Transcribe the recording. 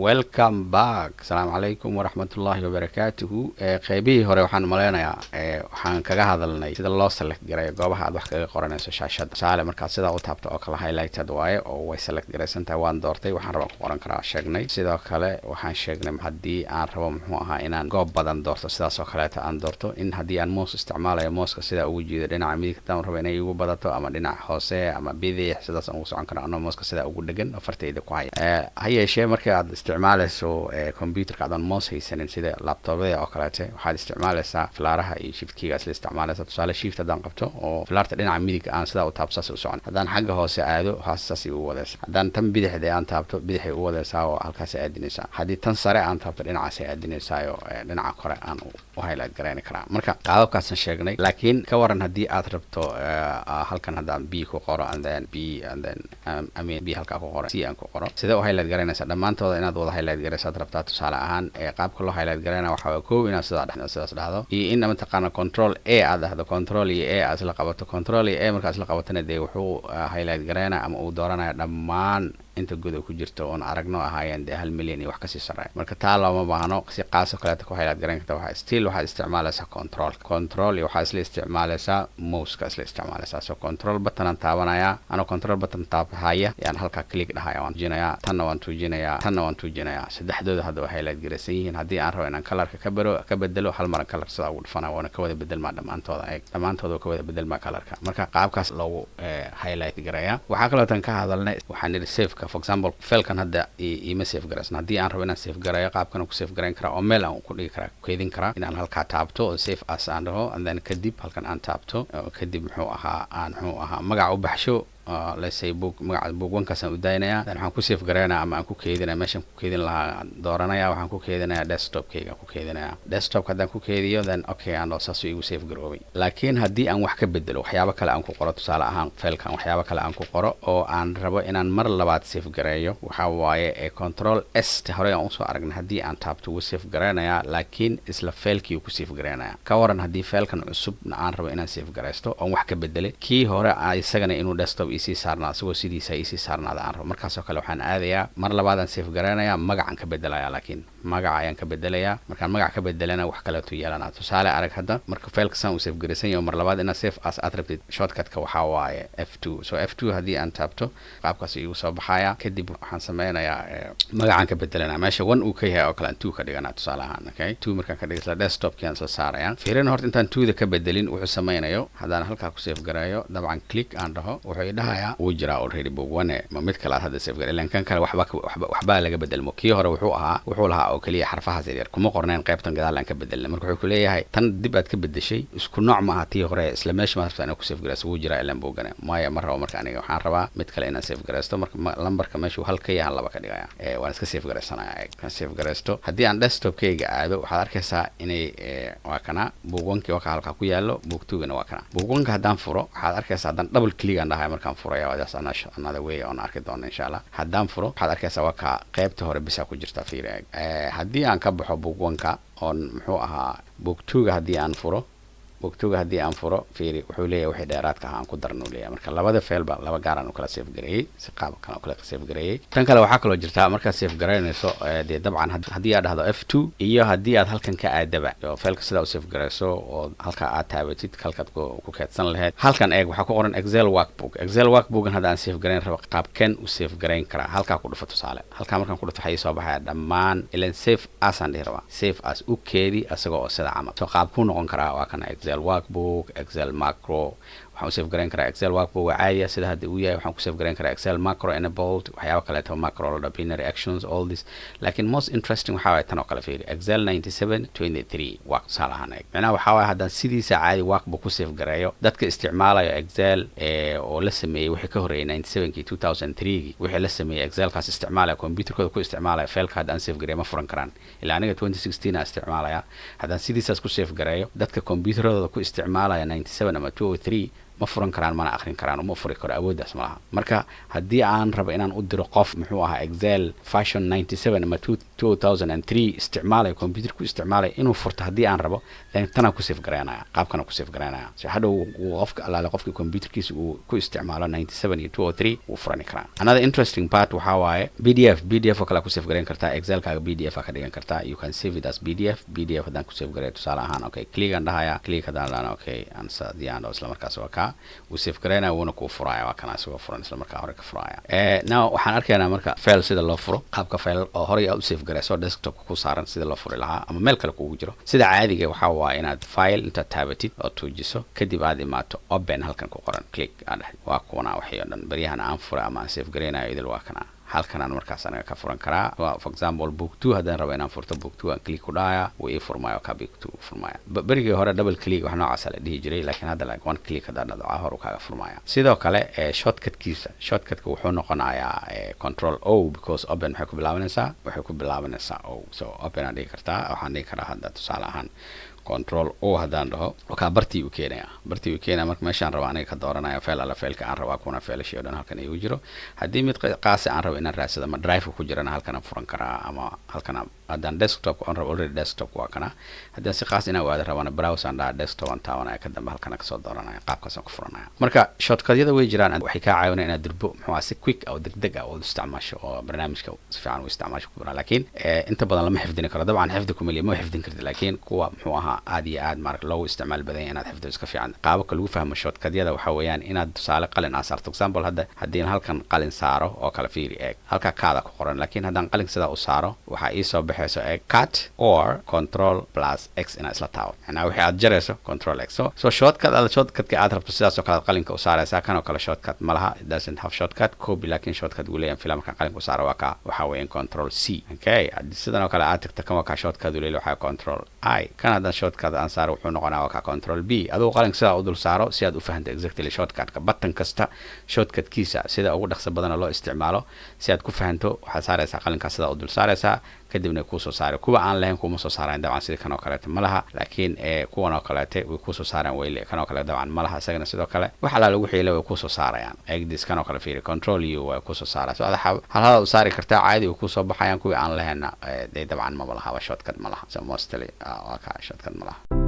Welcome back. Asalaamu calaykum waraxmatullaahi wabarakaatuhu. Qeybihii hore waxaan maleynayaa waxaan kaga hadalnay sida loo select gareeyo goobaha aad wax kaga qoranayso shaashadda. Tusaale, markaad sidaa u taabto oo kale, highlighted waaye oo way select garaysan tahay. Waan doortay, waxaan rabaa ku qoran karaa, sheegnay. Sidoo kale waxaan sheegnay haddii aan rabo, muxuu ahaa, inaan goob badan doorto, sidaas oo kaleeta aan doorto, in haddii aan mouse isticmaalayo, mouseka sidaa ugu jiido dhinaca midig haddaan rabo inay igu badato, ama dhinaca hoose ama bidix, sidaas aan ugu socon karo anoo mouseka sidaa ugu dhegan oo fartayda ku haya. Ha yeeshee, marka aad isticmaalayso computerka adoon mouse haysanin, sida laptopyada oo kaleete, waxaad isticmaalaysaa falaaraha iyo shift keyga isla isticmaalaysaa. Tusaale, shift haddaan qabto oo falaarta dhinaca midig aan sidaa u taabto, saas u socon. Haddaan xagga hoose aado, hoose saasay u wadaysaa. Haddaan tan bidixda aan taabto, bidixay u wadaysaa oo halkaasay aadinaysaa. Haddii tan sare aan taabto, dhinacaasay aadinaysaa oo dhinaca kore aan u highlight garayni karaa. Marka qaababkaasaan sheegnay, laakiin ka waran haddii aad rabto halkan haddaan B ku qoro and then B and then I mean, B halkaa ku qoro, C aan ku qoro, sidee u highlight garaynaysaa dhammaantooda? Inaad wada highlight garaysaad rabtaa. Tusaale ahaan, qaabka loo highlight garayna waxaa waye, kow, inaad sidaa sidaas dhahdo iyo in, mataqaana, control A aad dhahdo, control iyo A aad isla qabato. Control iyo A markaad isla qabatana, dee wuxuu highlight garaynaya ama uu dooranaya dhammaan inta guda ku jirta oon aragno ahaayeen dee 1 milyan iyo wax kasii sarreeya. Marka taa looma baahno. Si qaasoo kaleeta ku highlight garayn karta waxaa still waxaad isticmaalaysaa control, control iyo waxaad isla isticmaalaysaa mouseka isla isticmaalaysaa. So control button aan taabanayaa. Anoo control button taabhaya yaan halkaa click dhahaya, waan tuujinayaa, tanna waan tuujinayaa, tanna waan tuujinayaa. Saddexdooda hadda waa highlight garaysan yihiin. Haddii aan rabo inaan colorka ka baro ka bedelo, hal maran color sidaa ugu dhufana, waana ka wada bedelmaa dhammaantooda. Eeg, dhammaantooda waa ka wada bedelmaa colorka. Marka qaabkaas loogu highlight garayaa. Waxaa kalootan ka hadalnay, waxaan nidhi saveka. For example, filekan hadda iima save garaysan. Haddii aan rabo inaan save garayo, qaabkan ku save garayn karaa oo meel aan ku dhigi karaa, ku keydin karaa, inaan halkaa taabto oo save as aan dhaho, and then kadib halkan aan taabto oo kadib, muxuu ahaa, aan, muxuu ahaa, magaca u baxsho. Let's say book, magaca book one-kaasaan u daaynayaa. Then waxaan ku save garaynaya ama aan ku keydinaya, meeshaan ku keydin lahaa aan dooranaya. Waxaan ku keydinayaa desktopkayga, ku keydinayaa desktopka. Haddaan ku keydiyo, then okay aan dhaho, saasuu igu save garoobay. Laakiin haddii aan wax ka bedelo, waxyaabo kale aan ku qoro, tusaale ahaan filekan waxyaabo kale aan ku qoro oo aan rabo inaan mar labaad save gareeyo, waxaa waaye ee control S ta horey aan usoo aragnay haddii aan taabto, wuu save garaynayaa, laakiin isla filekii uu ku save garaynayaa. Ka waran haddii filekan cusubna aan rabo inaan save garaysto oon wax ka bedelay, kii hore isagana inuu desktop isii saarnaa, isagoo sidiisa isii saarnaada aan rabo? Markaasoo kale waxaan aadayaa, mar labaadaan save garaynayaa, magacan ka bedelayaa. Laakiin magaca ayaan ka bedelayaa. Markaan magac ka bedelana, wax kaleetu yeelanaa. Tusaale, arag hadda marka fileka saan uu save garaysan yaho, mar labaad inaad save as aad rabtid, shortcutka waxaa waaye F2. So F2 haddii aan taabto, qaabkaas igu soo baxaya. Kadib waxaan sameynayaa magacaan ka bedelanaa. Meesha one uu ka yahay oo kale aan two ka dhiganaa, tusaale ahaan. Okay, two markaan ka dhigo, isla desktopkii aan isla saaraya. Fiirina horta intaan twoda ka bedelin wuxuu sameynayo. Haddaan halkaa ku save gareeyo, dabcan click aan dhaho, wuxuu idhahayaa wuu jiraa already book one, ma mid kale aad hadda save gare? Ilan kan kale waxba waxbaa laga bedelmo. Kii hore wuxuu ahaa, wuxuu lahaa oo keliya xarfahaas yaryar, kuma qorneen qaybtan gadaal aan ka bedelnay. Marka wuxuu ku leeyahay tan dib aad ka bedeshay isku nooc ma aha tii hore, isla meesha ma rabtaa inaad ku save garayso? Wuu jiraa ilan buugane. Maya, ma rabo. Marka aniga waxaan rabaa mid kale inaan save garaysto. Marka lambarka meeshuu hal ka yahan laba ka dhigaya, waan iska save garaysanaya. Kan save garaysto, haddii aan desktopkayga aado, waxaad arkaysaa inay waa kana book one-kii, waa ka halkaa ku yaallo. Book two-gana waa kana. Book one-ka haddaan furo, waxaad arkaysaa haddaan double click aan dhahay markaan furaya, that's another way oon arki doono insha Allah. Haddaan furo, waxaad arkaysaa waa ka qaybta hore bisa ku jirta. Fiiri, haddii aan ka baxo book one-ka oon, muxuu ahaa, book two-ga haddii aan furo, book two-ga haddii aan furo, fiiri, wuxuu leeyahay wixii dheeraadka ah aan ku darno leeyahay. Marka labada fileba laba gaar aan u kala save gareeyey, si qaab kale u kala save gareeyey. Tan kale waxaa kaloo jirtaa, markaad save garaynayso, dee dabcan haddii aad dhahdo F2 iyo haddii aad halkan ka aadaba oo fileka sidaa u save garayso oo halka aad taabatid halkaad ku keedsan lahayd, halkan eeg, waxaa ku qoran Excel workbook. Excel workbookan hadda aan save garayn rabo, qaabkeen u save garayn karaa? Halkaa ku dhufo. Tusaale, halkaa markaan ku dhufto, waxaa ii soo baxaya dhammaan. Ilan save as aan dhihi rabaa, save as u keedi asagoo oo sida camal. So qaab ku noqon karaa waa kana Excel workbook, Excel macro. Waxaan u save garayn karaa Excel workbook waa caadiya sida hadda uu yahay. Waxaan ku save garayn karaa Excel macro enabled, waxyaabo kaleeto macro la dhaho, binary actions, all this. Laakiin most interesting waxaa waye tan oo kale. Fiiri, Excel 97 23 waa tusaale ahaan. Eeg, micnaha waxaa waye haddaan sidiisa caadi workbook ku save gareeyo, dadka isticmaalayo Excel oo la sameeyey wixii ka horreeyay 97kii, 2003gii wixii la sameeyey, Excelkaas isticmaalaya, computerkooda ku isticmaalaya, fileka haddaan save gareeyo ma furan karaan. Ilaa aniga 2016 aan isticmaalaya. Haddaan sidiisaas ku save gareeyo, dadka computeradooda ku isticmaalaya 97 ama 203 Ma furan karaan, mana akhrin karaan, uma furi karo, awooddaas ma laha. Marka haddii aan rabo inaan u diro qof, muxuu ahaa, Excel version 97 ama 2003 isticmaalaya, computer ku isticmaalaya, inuu furto haddii aan rabo, then tanaan ku save garaynaya, qaabkana ku save garaynaya, si hadhow uu qofka allaale qofkii computerkiisa uu ku isticmaalo 97 iyo 203 wuu furani karaa. Another interesting part waxaa waaye PDF. PDF oo kale ku save garayn kartaa. Excelkaaga PDF ka dhigan kartaa. You can save it as PDF. PDF haddaan ku save garay, tusaale ahaan, okay, click aan dhahaya. Click haddaan dhahana, okay, aan haddii aan dhaho, isla markaas waa kaa wuu save garaynaya, wuuna kuu furaya. Waa kana isagoo furan, isla markaa hore ka furaya. Now waxaan arkaynaa marka file sida loo furo, qaabka file oo horey aad u save garayso desktop ku saaran sida loo furi lahaa ama meel kale kugu jiro. Sida caadiga waxaa waaye inaad file intaad taabatid oo tuujiso, kadib aad imaato open halkan ku qoran, click aad dhahid. Waa kuwana waxii oo dhan baryahan aan furay ama aan save garaynayo idil, waa kana halkanaan markaas aniga ka furan karaa. For example, book two haddaan rabo inaan furto, book two aan click ku dhahaya, wuu ii furmaya, ka book two furmaya. Berigii hore double click wax noocaasa la dhihi jiray, laakiin hadda like one click haddaan dhado hor u kaaga furmaya. Sidoo kale shortcutkiisa, shortcutka wuxuu noqonayaa control O, because open waxay ku bilaabanaysaa, O. So open aan dhigi kartaa. Waxaan dhigi karaa hadda, tusaale ahaan, control O haddaan dhaho, wakaa bartii uu keenaya, bartii uu keenaya. Marka meeshaan raba aniga ka dooranaya file alla fileka aan rabaa, kuna filashii o dhan halkan igu jiro. Haddii mid qaasi aan rabo inaan raadsado ama drive ku jirana, halkan aan furan karaa ama halkan haddaan desktop aan rabo, already desktop waa kana. Haddaan si qaas inaan waada rabana, browse aan dhaha, desktop aan taabanaya, ka dambe halkana kasoo dooranaya, qaabkaasaan ku furanaya. Marka shortcutyada way jiraan, waxay kaa caawinaya inaad durbo, muxuu ahaa, si quick oo degdeg ah oo isticmaasho oo barnaamijka si fiican u isticmaasho ku baraa. Laakiin inta badan lama xifdini karo dabcan, xifdi kumeliya ma xifdin karti, laakiin kuwa, muxuu ahaa, aad iyo aad maarag loogu isticmaal badan yahay inaad xifdo iska fiican. Qaababka lagu fahmo shortcutyada waxaa weeyaan inaad tusaale qalin aa saarto. Example, hadda haddii halkan qalin saaro oo kale, fiiri, eeg halka kaada ku qoran, laakiin haddaan qalin sidaa u saaro, waxaa iisoo baxayso, eeg, cut or control plus x inaad isla taabo, macnaa wixii aad jarayso control x. So shortcut aad shortcutka aad rabto, sidaas oo kale aad qalinka u saaraysaa. Kan oo kale shortcut ma laha, it doesn't have shortcut. Copy laakiin shortcut wuu leeyahay fila. Markaan qalinka u saaro, waa ka waxaa weeyaan control C. Okay, haddii sidan oo kale aad tagto, kan waa ka shortcut uu leeyahay, waxaa control I. Kan haddaan shortcut aan saaro, wuxuu noqonaa waa ka control B. Adigu qalinka sidaa u dul saaro si aad u fahanto exactly shortcutka, button kasta shortcutkiisa sida ugu dhaqso badan loo isticmaalo si aad ku fahanto. Waxaad saaraysaa qalinkaas, sidaa u dul saaraysaa, kadibna kuusoo saaray. Kuwa aan lahayn kuma soo saarayn dabcan, sida kan oo kaleete ma laha, laakiin kuwan oo kaleete way kuusoo saaraan. Weyle kan oo kale dabcan ma laha isagana. Sidoo kale wax alaa lagu xiila way kuusoo saarayaan. Egdis kan oo kale fiiri, control U way kuusoo saaraya. So ada hal halaad u saari kartaa, caadi way kuusoo baxayaan. Kuwii aan lahaynna dee dabcan maba lahaba, shortcut ma laha. So mostly waa ka shortcut ma laha.